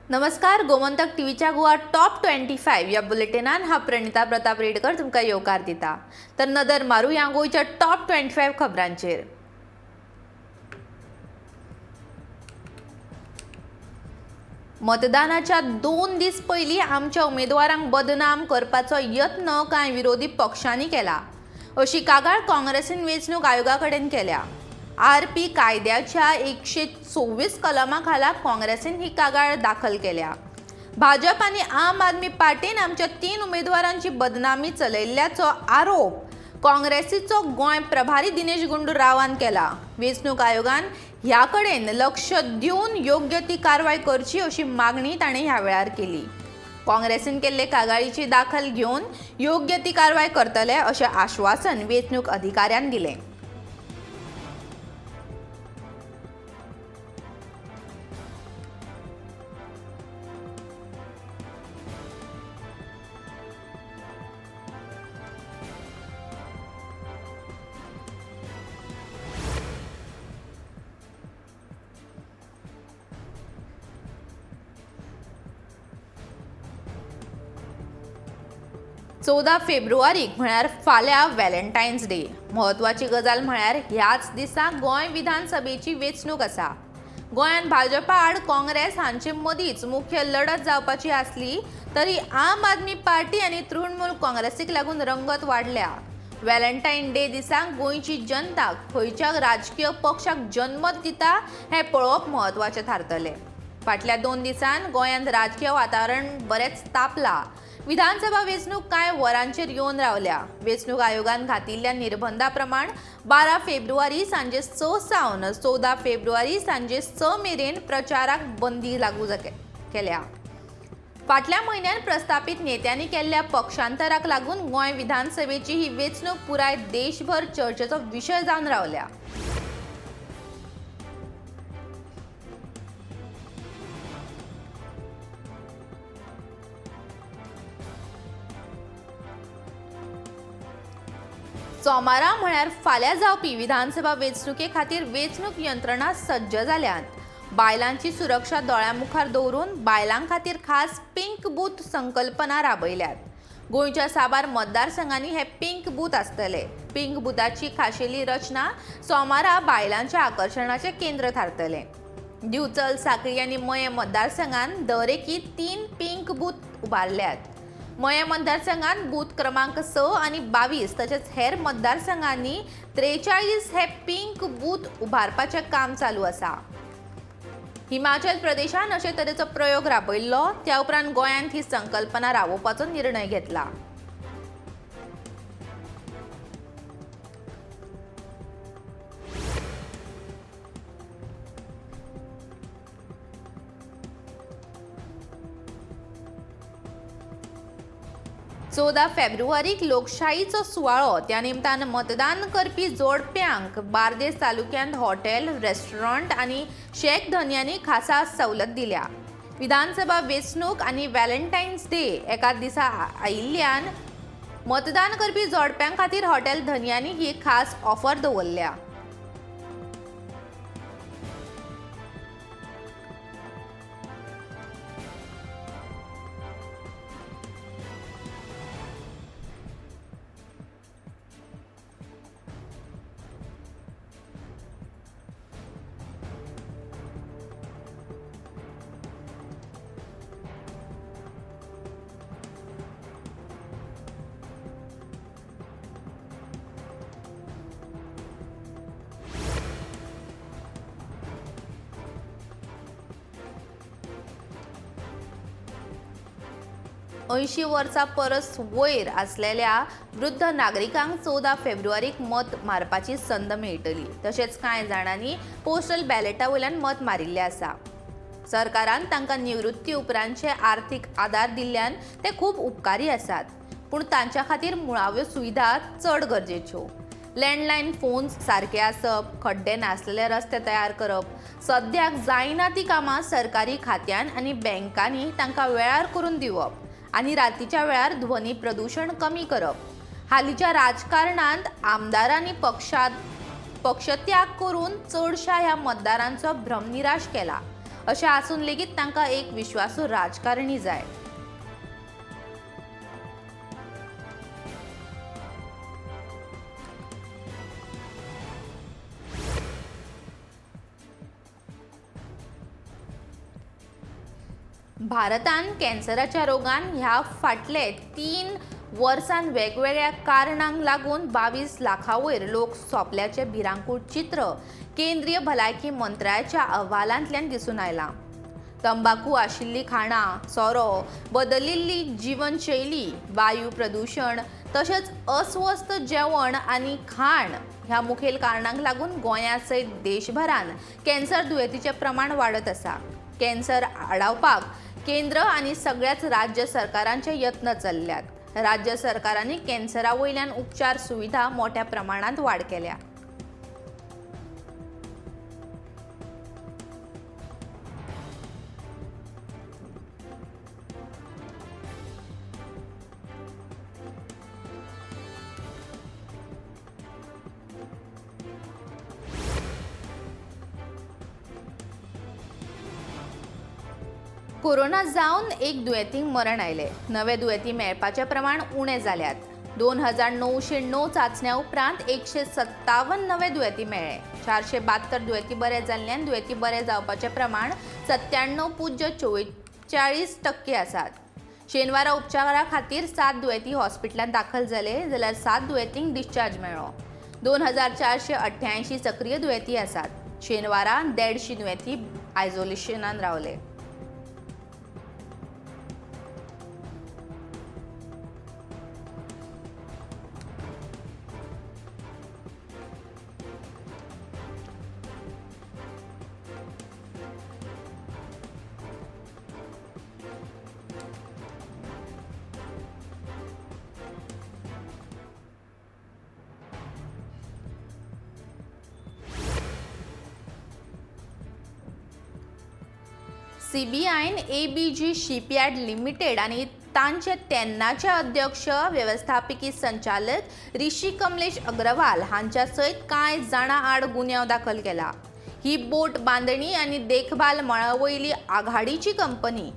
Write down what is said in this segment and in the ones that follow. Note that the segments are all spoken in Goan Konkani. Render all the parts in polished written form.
नमस्कार, गोमंतक टीव्हीच्या गोवा टॉप 25 ह्या बुलेटिनान हांव प्रणिता प्रताप रेडकर तुमकां येवकार दिता. तर नदर मारुया गोंयच्या टॉप 25 खबरांचेर. मतदानाच्या 2 दीस पयलीं आमच्या उमेदवारांक बदनाम करपाचो यत्न कांय विरोधी पक्षांनी केला अशी कागाळ काँग्रेसीन वेंचणूक आयोगा कडेन केल्या. आरपी कायद्याच्या 124 कलमा खाला काँग्रेसीन ही कागाळ दाखल केल्या. भाजप आनी आम आदमी पार्टीन आमच्या 3 उमेदवारांची बदनामी चलयल्ल्याचो आरोप काँग्रेसीचो गोंय प्रभारी दिनेश गुंडू रावान केला. वेंचणूक आयोगान ह्या कडेन लक्ष दिवन योग्य ती कारवाय करची अशी मागणी ताणें ह्या वेळार केली. काँग्रेसीन केल्ले कागाळीची दाखल घेवन योग्य ती कारवाय करतले अशें आश्वासन वेंचणूक अधिकाऱ्यान दिलें. 14 फेब्रुवारीक म्हळ्यार फाल्यां व्हॅलेंटायन्स डे. म्हत्वाची गजाल म्हळ्यार ह्याच दिसा गोंय विधानसभेची वेंचणूक आसा. गोंयांत भाजपा आड काँग्रेस हांचे मदींच मुख्य लढत जावपाची आसली तरी आम आदमी पार्टी आनी तृणमूल काँग्रेसीक लागून रंगत वाडल्या. व्हॅलेंटायन डे दिसा गोंयची जनता खंयच्या राजकीय पक्षाक जनमत दिता हें पळोवप म्हत्वाचें थारतलें. फाटल्या 2 दिसांत गोंयांत राजकीय वातावरण बरेंच तापलां. विधानसभा वेंचणूक कांय वरांचेर येवन रावल्या. वेंचणूक आयोगान घातिल्ल्या निर्बंधा प्रमाण 12 फेब्रुवारी सांजे 6 सावन 14 फेब्रुवारी सांजे 6 मेरेन प्रचाराक बंदी लागू केल्या. फाटल्या म्हयन्यान प्रस्थापित नेत्यांनी केल्ल्या पक्षांतराक लागून गोंय विधानसभेची ही वेंचणूक पुराय देशभर चर्चेचो विशय जावन रावल्या. सोमारा म्हळ्यार फाल्यां जावपी विधानसभा वेंचणुके खातीर वेंचणूक यंत्रणा सज्ज जाल्यात. बायलांची सुरक्षा दोळ्यां मुखार दवरून बायलां खातीर खास पिंक बूथ संकल्पना राबयल्यात. गोंयच्या साबार मतदारसंघांनी हे पिंक बूथ आसतले. पिंक बुथाची खाशेली रचना सोमारा बायलांच्या आकर्शणाचें केंद्र थारतलें. दिवचल, साखळी आनी मयें मतदारसंघांत दरेकी 3 पिंक बूथ उबारल्यात. मयें मतदारसंघात बूथ क्रमांक 6 आनी 22 तशेंच हेर मतदारसंघांनी 43 हे पिंक बूथ उबारपाचें काम चालू आसा. हिमाचल प्रदेशान अशे तरेचो प्रयोग राबयल्लो, त्या उपरांत गोंयांत ही संकल्पना राबोवपाचो निर्णय घेतला. 14 फेब्रुवारीक लोकशाहीचो सुवाळो, त्या निमतान मतदान करपी जोडप्यांक बार्देस तालुक्यांत हॉटेल, रेस्टॉरंट आनी शेक धनयांनी खासा सवलत दिल्या. विधानसभा वेंचणूक आनी व्हॅलेंटायन्स डे एका दिसा आयिल्ल्यान मतदान करपी जोडप्यां खातीर हॉटेल धनयांनी ही खास ऑफर दवरल्या. 80 वर्सां परस वयर आसलेल्या वृद्ध नागरिकांक 14 फेब्रुवारीक मत मारपाची संद मेळटली. तशेंच कांय जाणांनी पोस्टल बॅलेटा वयल्यान मत मारिल्लें आसा. सरकारान तांकां निवृत्ती उपरांतचे आर्थीक आदार दिल्ल्यान ते खूब उपकारी आसात, पूण तांच्या खातीर मुळाव्यो सुविधा चड गरजेच्यो. लँडलायन फोन्स सारके आसप, खड्डे नासलेले रस्ते तयार करप, सद्याक जायना ती कामां सरकारी खात्यान आनी बँकांनी तांकां वेळार करून दिवप आनी रातीच्या वेळार ध्वनी प्रदूशण कमी करप. हालींच्या राजकारणांत आमदारांनी पक्षत्याग करून चडशा ह्या मतदारांचो भ्रमनिराश केला अशें आसून लेगीत तांकां एक विश्वासू राजकारणी जाय. भारतान कॅन्सराच्या रोगान ह्या फाटले 3 वर्सां वेगवेगळ्या कारणांक लागून 22 लाखां वयर लोक सोंपल्याचें भिरांकूळ चित्र केंद्रीय भलायकी मंत्रालयाच्या अहवालांतल्यान दिसून आयलां. तंबाकू आशिल्ली खाणां, सोरो, बदलिल्ली जिवनशैली, वायू प्रदुशण तशेंच अस्वस्थ जेवण आनी खाण ह्या मुखेल कारणांक लागून गोंया सयत देशभरान कॅन्सर दुयेंतीचें प्रमाण वाडत आसा. कॅन्सर आडावपाक केंद्र आनी सगळ्याच राज्य सरकारांचे यत्न चल्ल्यात. राज्य सरकारांनी कॅन्सरा वयल्यान उपचार सुविधा मोठ्या प्रमाणांत वाड केल्या. कोरोना जावन एक दुयेंतींक मरण आयलें. नवे दुयेंती मेळपाचें प्रमाण उणें जाल्यात. 2909 चांचण्या उपरांत 157 नवे दुयेंती मेळ्ळे. 472 दुयेंती बरे जाल्ल्यान दुयेंती बरे जावपाचें प्रमाण 97.44% आसात. शेनवारा उपचारा खातीर 7 दुयेंती हॉस्पिटलांत दाखल जाले जाल्यार 7 दुयेंतींक डिस्चार्ज मेळ्ळो. 2488 सक्रीय दुयेंती आसात. शेनवारा 150 दुयेंती आयसोलेशनान रावले. सीबीआयन एबीजी शिपयार्ड लिमिटेड आनी तांचे तेन्नाचे अध्यक्ष वेवस्थापकी संचालक ऋषी कमलेश अग्रवाल हांच्या सयत कांय जाणां आड गुन्यांव दाखल केला. ही बोट बांदणी आनी देखभाल मळा वयली आघाडीची कंपनी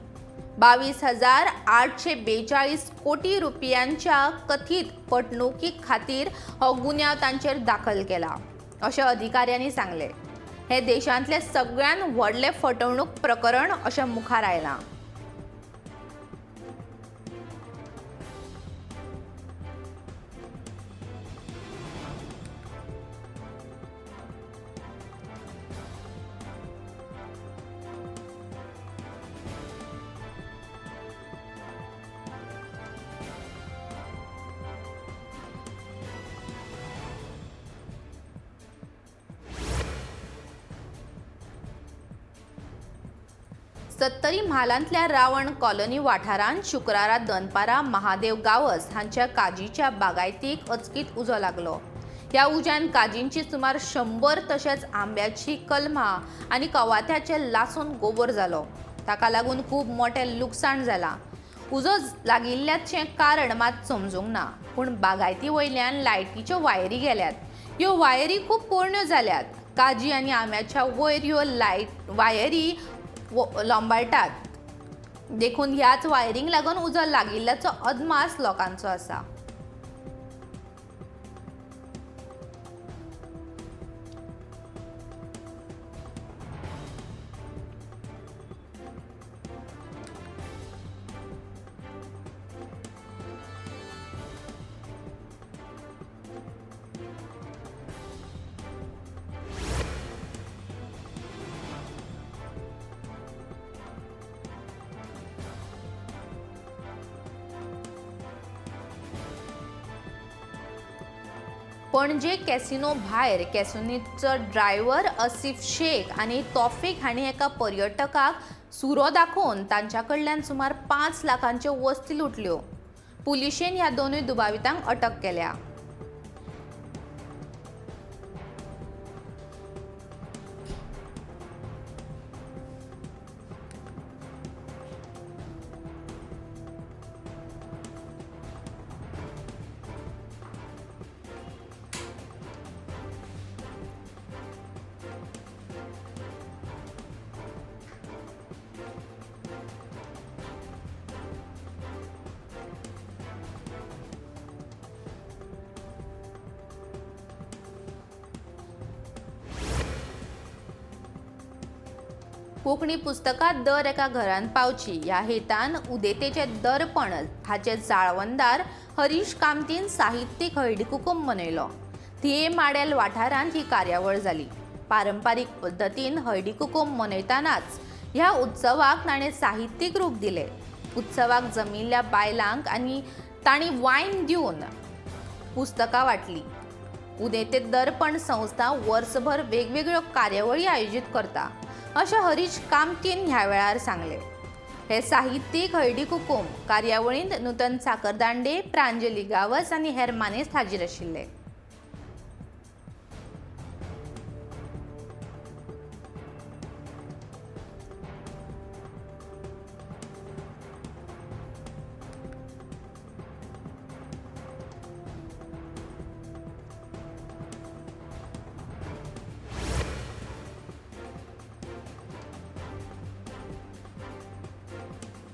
22,842 कोटी रुपयांच्या कथीत फटणुकी खातीर हो गुन्यांव तांचेर दाखल केला अशें अधिकाऱ्यांनी सांगलें. हे देशांतले सगळ्यात व्हडलें फटवणूक प्रकरण अशें मुखार आयलां. सत्तरी म्हालांतल्या रावण कॉलनी वाठारांत शुक्रारा दनपारा महादेव गावस हांच्या काजीच्या बागायतीक अचकीत उजो लागलो. ह्या उज्यान काजींची सुमार 100 तशेंच आंब्याची कलमां आनी कवाथ्याचे लासून गोबर जालो. ताका लागून खूब मोठें लुकसाण जालां. उजो लागिल्ल्याचें कारण मात समजूंक ना, पूण बागायती वयल्यान लायटीच्यो वायरी गेल्यात. ह्यो वायरी खूब पोरण्यो जाल्यात. काजी आनी आंब्याच्या वयर ह्यो लायट वायरी लोंबाळटात, देखून ह्याच वायरींक लागून उजो लागिल्ल्याचो अदमास लोकांचो आसा. पणजे कॅसिनो भायर कॅसिनोचो ड्रायव्हर असिफ शेख आनी तौफिक हांणी एका पर्यटकाक सुरो दाखोवन तांच्या कडल्यान सुमार 5 लाखांच्यो वस्ती लुटल्यो. पुलिशेन ह्या दोनूय दुबावितांक अटक केल्या. कोंकणी पुस्तकां दर एका घरांत पावची ह्या हेतान उदेतेचे दर्पण हाचे जाळवणदार हरीश कामतीन साहित्यीक हळदी कुकूम मनयलो. थिये माडेल वाठारांत ही कार्यावळ जाली. पारंपारीक पद्दतीन हळदी कुकूम मनयतनाच ह्या उत्सवाक ताणें साहित्यीक रूप दिलें. उत्सवाक जमिल्ल्या बायलांक आनी तांणी वायन दिवन पुस्तकां वांटली. उदेते दर्पण संस्था वर्सभर वेगवेगळ्यो कार्यावळी आयोजीत करता अशें हरीश कामतीन ह्या वेळार सांगलें. हे साहित्यीक हळदी कुकूम कार्यावळींत नूतन साखरदांडे, प्रांजली गांवस आनी हेर मानेस्त हाजीर आशिल्ले.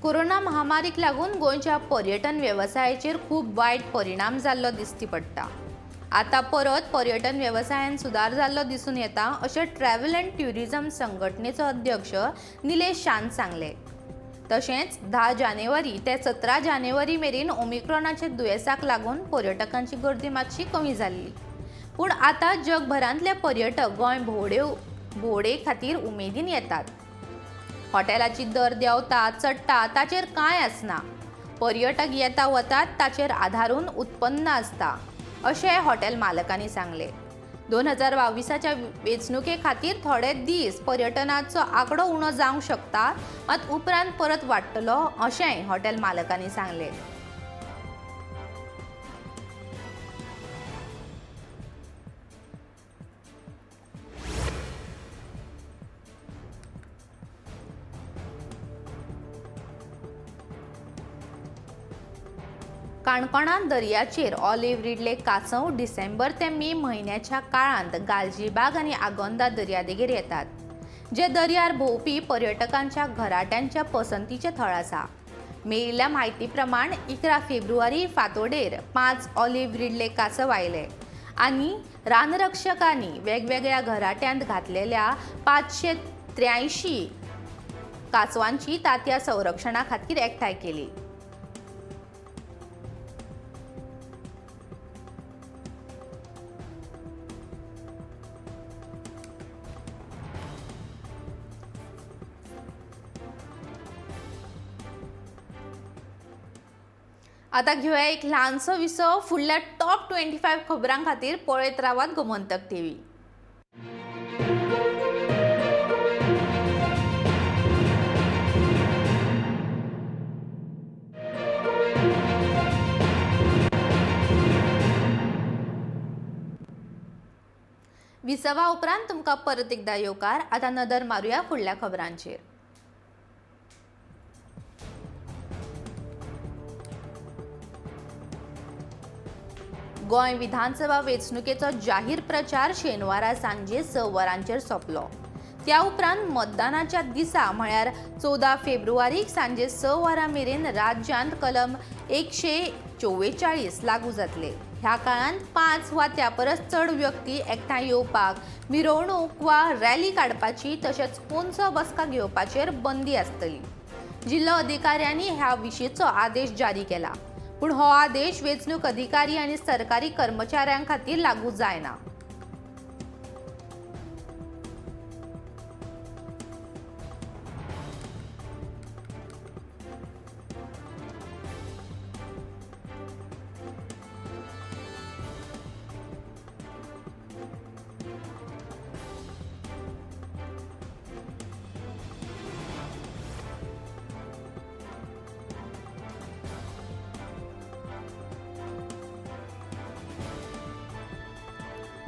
कोरोना महामारीक लागून गोंयच्या पर्यटन वेवसायाचेर खूब वायट परिणाम जाल्लो दिश्टी पडटा. आतां परत पर्यटन वेवसायान सुदार जाल्लो दिसून येता अशें ट्रॅव्हल अँड ट्युरिझम संघटनेचो अध्यक्ष निलेश शान सांगलें. तशेंच 10 जानेवारी ते 17 जानेवारी मेरेन ओमिक्रॉनाच्या दुयेंसाक लागून पर्यटकांची गर्दी मातशी कमी जाल्ली, पूण आतां जगभरांतले पर्यटक गोंय भोंवडे खातीर उमेदीन येतात. हॉटेलाची दर देंवता चडटा ताचेर कांय आसना, पर्यटक येता वतात ताचेर आदारून उत्पन्न आसता अशें हॉटेल मालकांनी सांगलें. 2022च्या वेंचणुके खातीर थोडे दीस पर्यटनाचो आंकडो उणो जावंक शकता, मात उपरांत परत वाडटलो अशेंय हॉटेल मालकांनी सांगलें. काणकोणांत दर्याचेर ऑलिव्ह रिडले कांसव डिसेंबर ते मे म्हयन्याच्या काळांत गालजीबाग आनी आगोंदा दर्यादेगेर येतात, जे दर्यार भोंवपी पर्यटकांच्या घराट्यांच्या पसंतीचें थळ आसा. मेळिल्ल्या म्हायती प्रमाण 11 फेब्रुवारी फांतोडेर 5 ऑलिव्ह रिडले कांसव आयले आनी रानरक्षकांनी वेगवेगळ्या घराट्यांत घातलेल्या 583 कांसवांची तांतयां संरक्षणा खातीर एकठांय केली. आता घेवया एक ल्हानसो विसव. फुडल्या टॉप 25 खबरां खातीर पळयत रावात गोमंतक टीव्ही. विसवा उपरांत तुमकां परत एकदा येवकार. आतां नदर मारुया फुडल्या खबरांचेर. गोंय विधानसभा वेंचणुकेचो जाहीर प्रचार शेनवारा सांजे 6 वरांचेर सोंपलो. त्या उपरांत मतदानाच्या दिसा म्हळ्यार 14 फेब्रुवारीक सांजे 6 वरां मेरेन राज्यांत कलम 144 लागू जातले. ह्या काळांत 5 वा त्या परस चड व्यक्ती एकठांय येवपाक, मिरवणूक वा रॅली काडपाची तशेंच उंच बसका घेवपाचेर बंदी आसतली. जिल्लो अधिकाऱ्यांनी ह्या विशींचो आदेश जारी केला, पूण हो आदेश वेंचणूक अधिकारी आनी सरकारी कर्मचाऱ्यां खातीर लागू जायना.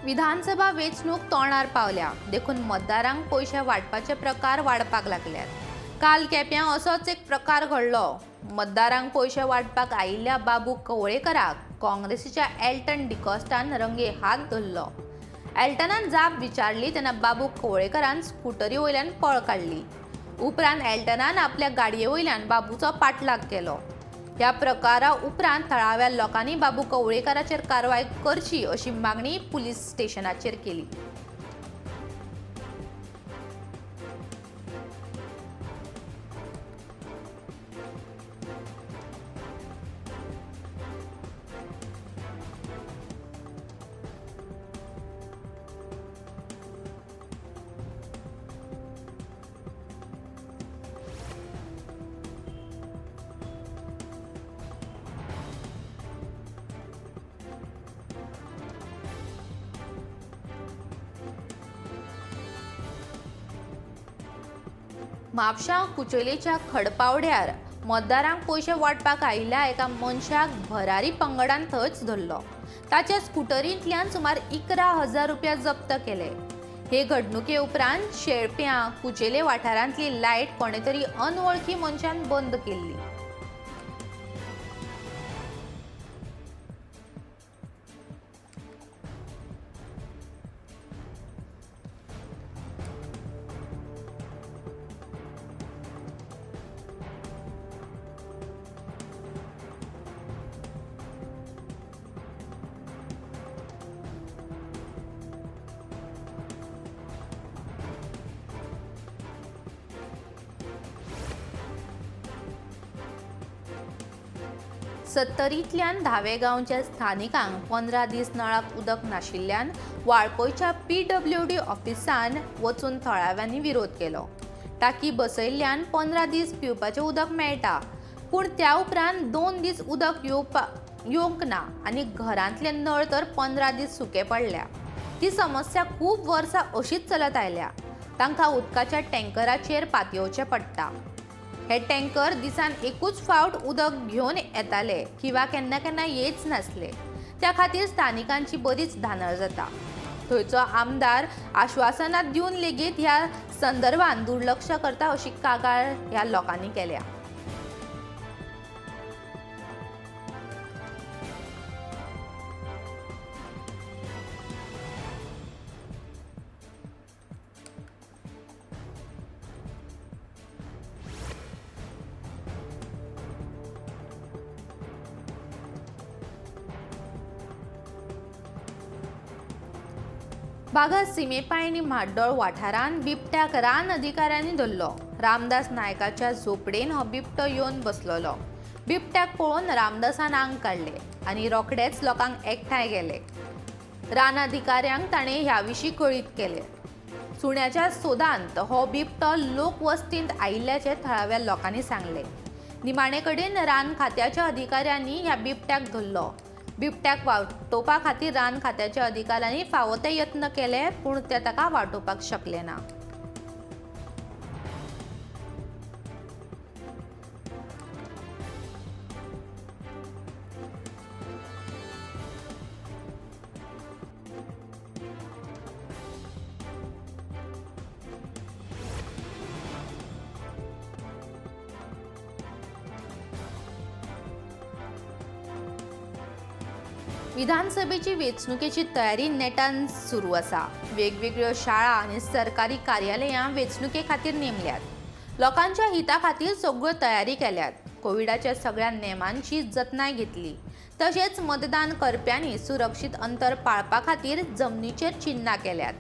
विधानसभा वेंचणूक तोंडार पावल्या देखून मतदारांक पयशे वांटपाचे प्रकार वाडपाक लागल्यात. काल केप्यां असोच एक प्रकार घडलो. मतदारांक पयशे वांटपाक आयिल्ल्या बाबू कवळेकराक काँग्रेसीच्या एल्टन डिकॉस्टान रंगे हात धरलो. एल्टनान जाप विचारली तेन्ना बाबू कवळेकरान स्कुटरी वयल्यान पळ काडली. उपरांत एल्टनान आपल्या गाडये वयल्यान बाबूचो पाठलाग केलो. ह्या प्रकारा उपरांत थळाव्या लोकांनी बाबू कवळेकराचेर कारवाय करची अशी मागणी पुलीस स्टेशनाचेर केली. म्हापशां कुचेलेच्या खडपावड्यार मतदारांक पयशे वांटपाक आयिल्ल्या एका मनशाक भरारी पंगडान थंयच धरलो. ताच्या स्कुटरींतल्यान सुमार 11,000 रुपया जप्त केले. हे घडणुके उपरांत शेळप्यां कुचेले वाठारांतली लायट कोणे तरी अनवळखी मनशान बंद केल्ली. सत्तरींतल्यान धावे गांवच्या स्थानिकांक 15 दीस नळाक उदक नाशिल्ल्यान वाळपयच्या PWD ऑफिसान वचून थळाव्यांनी विरोध केलो. टाकी बसयल्ल्यान 15 दीस पिवपाचें उदक मेळटा, पूण त्या उपरांत 2 दीस उदक येवंक ना आनी घरांतले नळ तर 15 दीस सुके पडल्या. ती समस्या खूब वर्सां अशीच चलत आयल्या. तांकां उदकाच्या टँकराचेर पातयेवचें पडटा. हे टँकर दिसान एकूच फावट उदक घेवन येताले किंवा केन्ना केन्ना येच नासले. त्या खातीर स्थानिकांची बरीच धानळ जाता. थंयचो आमदार आश्वासनां दिवन लेगीत ह्या संदर्भात दुर्लक्ष करता अशी कागाळ ह्या लोकांनी केल्या. बागा सिमेपाय आनी म्हाड्डोळ वाठारांत बिबट्याक रान अधिकाऱ्यांनी धरलो. रामदास नायकाच्या झोपडेन हो बिबटो येवन बसलेलो. बिबट्याक पळोवन रामदासान आंग काडलें आनी रोखडेच लोकांक एकठांय गेले. रान अधिकाऱ्यांक ताणें ह्या विशीं कळीत केलें. सुण्याच्या सोदांत हो बिबटो लोकवस्तींत आयिल्ल्याचें थळाव्या लोकांनी सांगलें. निमाणे कडेन रान खात्याच्या अधिकाऱ्यांनी ह्या बिबट्याक धरलो. बिबट्याक वाटोवपा खातीर रान खात्याच्या अधिकाऱ्यांनी फावो ते यत्न केले, पूण ते ताका वाटोवपाक शकले ना. विधानसभेची वेंचणुकेची तयारी नेटान सुरू आसा. वेगवेगळ्यो शाळा आनी सरकारी कार्यालयां वेंचणुके खातीर नेमल्यात. लोकांच्या हिता खातीर सगळ्यो तयारी केल्यात. कोविडाच्या सगळ्या नेमांची जतनाय घेतली. तशेंच मतदान करप्यांनी सुरक्षीत अंतर पाळपा खातीर जमनीचेर चिन्हां केल्यात.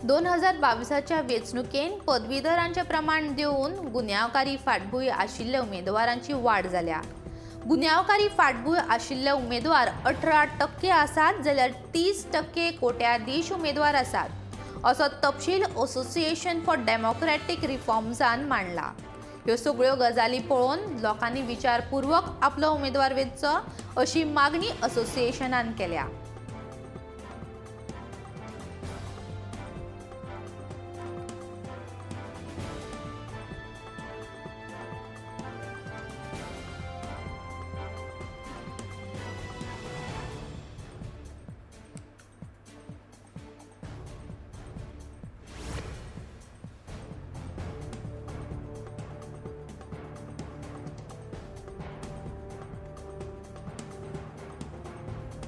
2022च्या वेंचणुकेन पदवीधरांचें प्रमाण देंवून गुन्यांवकारी फाटभूंय आशिल्ल्या उमेदवारांची वाड जाल्या. गुन्यांवकारी फाटभूंय आशिल्ले उमेदवार 18% आसात जाल्यार 30% कोट्याधीश उमेदवार आसात, असो तपशील असोसिएशन फॉर डेमोक्रॅटीक रिफॉर्म्सान मांडला. ह्यो सगळ्यो गजाली पळोवन लोकांनी विचारपूर्वक आपलो उमेदवार वेंचचो अशी मागणी असोसिएशनान केल्या.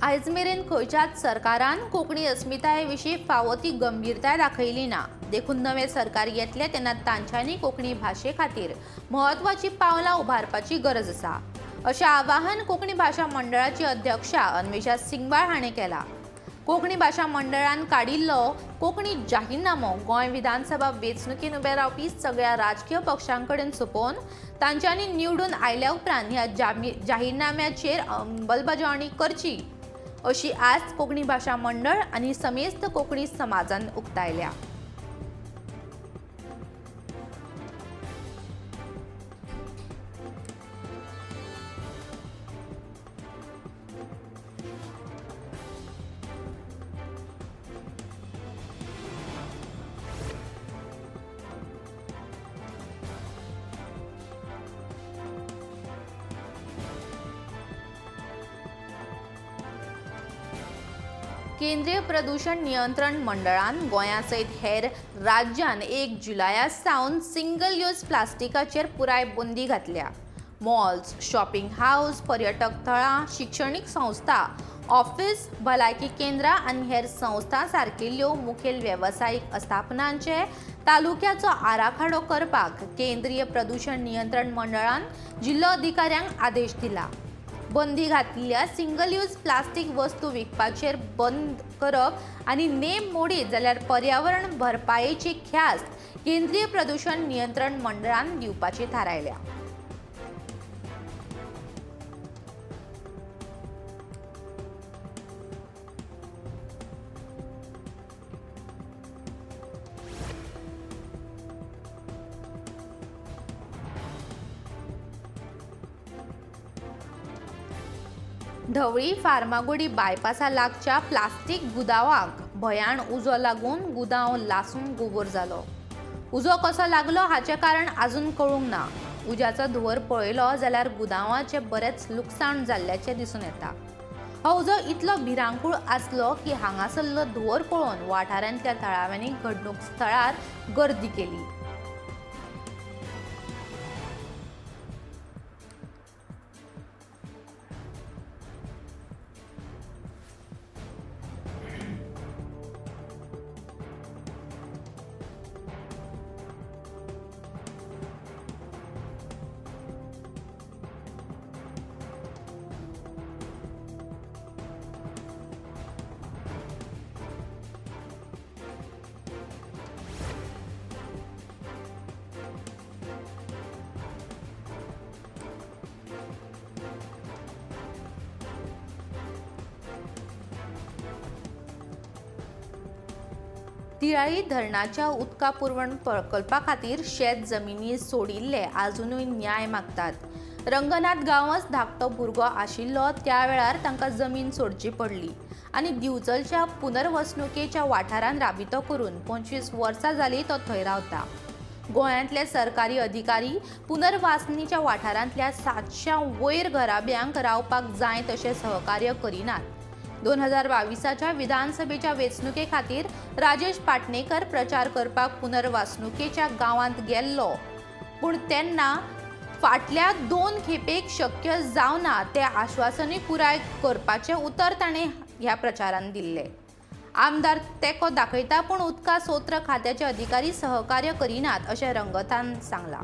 आयज मेरेन खंयच्याच सरकारान कोंकणी अस्मिताये विशीं फावो ती गंभीरताय दाखयली ना. देखून नवें सरकार येतलें तेन्ना तांच्यांनी कोंकणी भाशे खातीर म्हत्वाचीं पावलां उबारपाची गरज आसा, अशें आवाहन कोंकणी भाशा मंडळाची अध्यक्षा अन्वेषा सिंगबाळ हाणें केलां. कोंकणी भाशा मंडळान काडिल्लो कोंकणी जाहीरनामो गोंय विधानसभा वेंचणुकेन उबे रावपी सगळ्या राजकीय पक्षां कडेन सोंपोवन तांच्यांनी निवडून आयल्या उपरांत ह्या जाहीरनाम्याचेर अंमलबजावणी करची अशी आस कोंकणी भाशा मंडळ आनी समेस्त कोंकणी समाजान उक्तायल्या. केंद्रीय प्रदूषण नियंत्रण मंडळान गोंया सयत हेर राज्यान 1 जुलया सावन सिंगल यूज प्लास्टिकाचेर पुराय बंदी घातल्या. मॉल्स, शॉपिंग हावस, पर्यटक थळां, शिक्षणीक संस्था, ऑफिस, भलायकी केंद्रां आनी हेर संस्थां सारकिल्ल्यो मुखेल वेवसायीक आस्थापनांचे तालुक्याचो आराखडो करपाक केंद्रीय प्रदूषण नियंत्रण मंडळान जिल्लो अधिकाऱ्यांक आदेश दिला. बंदी घातिल्ल्या सिंगल यूज प्लास्टीक वस्तू विकपाचेर बंद करप आनी नेम मोडीत जाल्यार पर्यावरण भरपायेची ख्यास्त केंद्रीय प्रदूषण नियंत्रण मंडळान दिवपाची थारायल्या. ढवळी फार्मागुडी बायपासा लागच्या प्लास्टीक गुदावाक भयाण उजो लागून गुदांव लासून गोबोर जालो. उजो कसो लागलो हाचें कारण आजून कळूंक ना. उज्याचो धुंवर पळयलो जाल्यार गुदांवाचें बरेंच लुकसाण जाल्ल्याचें दिसून येता. हो उजो इतलो भिरांकूळ आसलो की हांगासरलो धुंवर पळोवन वाठारांतल्या थळाव्यांनी घडणूक स्थळार गर्दी केली. तिळाई धरणाच्या उदका पुरवण प्रकल्पा खातीर शेत जमिनी सोडिल्ले आजुनूय न्याय मागतात. रंगनाथ गांवस धाकटो भुरगो आशिल्लो त्या वेळार तांकां जमीन सोडची पडली आनी दिवचलच्या पुनर्वसणुकेच्या वाठारांत राबितो करून 25 वर्सां जाली तो थंय रावता. गोंयांतले सरकारी अधिकारी पुनर्वासनीच्या वाठारांतल्या 700 वयर घराब्यांक रावपाक जाय तशें सहकार्य करिनात. 2022च्या विधानसभेच्या वेंचणुके खातीर राजेश पाटणेकर प्रचार करपाक पुनर्वासणुकेच्या गांवांत गेल्लो, पूण तेन्ना फाटल्या 2 खेपेक शक्य जावना तें आश्वासनूय पुराय करपाचें उतर ताणें ह्या प्रचारान दिल्लें. आमदार तेंको दाखयता पूण उदका स्रोत खात्याचे अधिकारी सहकार्य करिनात अशें रंगनाथान सांगलां.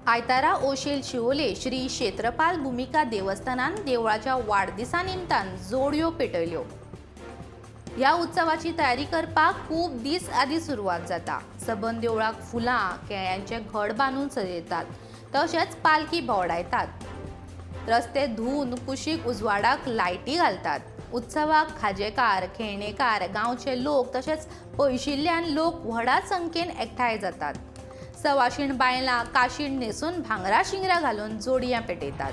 आयतारा ओशेल शिवोले श्री क्षेत्रपाल भुमिका देवस्थानान देवळाच्या वाडदिसा निमतान जोडयो पेटयल्यो. ह्या उत्सवाची तयारी करपाक खूब दीस आदी सुरवात जाता. सबंद देवळाक फुलां, केळ्यांचे घड बांदून सजयतात, तशेंच पालखी भोंवडायतात, रस्ते धुवन कुशीक उजवाडाक लायटी घालतात. उत्सवाक खाजेकार, खेळणेकार, गांवचे लोक तशेंच पयशिल्ल्यान लोक व्हडा संख्येन एकठांय जातात. सवाशीण बायलां काशीण न्हेसून भांगरा शिंगरां घालून जोडयां पेटयतात.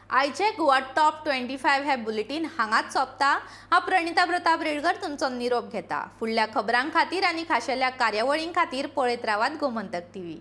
आयचे गोवा टॉप 25 हे बुलेटीन हांगाच सोंपता. हांव प्रणिता प्रताप रेडकर तुमचो निरोप घेता. फुडल्या खबरां खातीर आनी खाशेल्या कार्यावळीं खातीर पळयत रावात गोमंतक टीव्ही.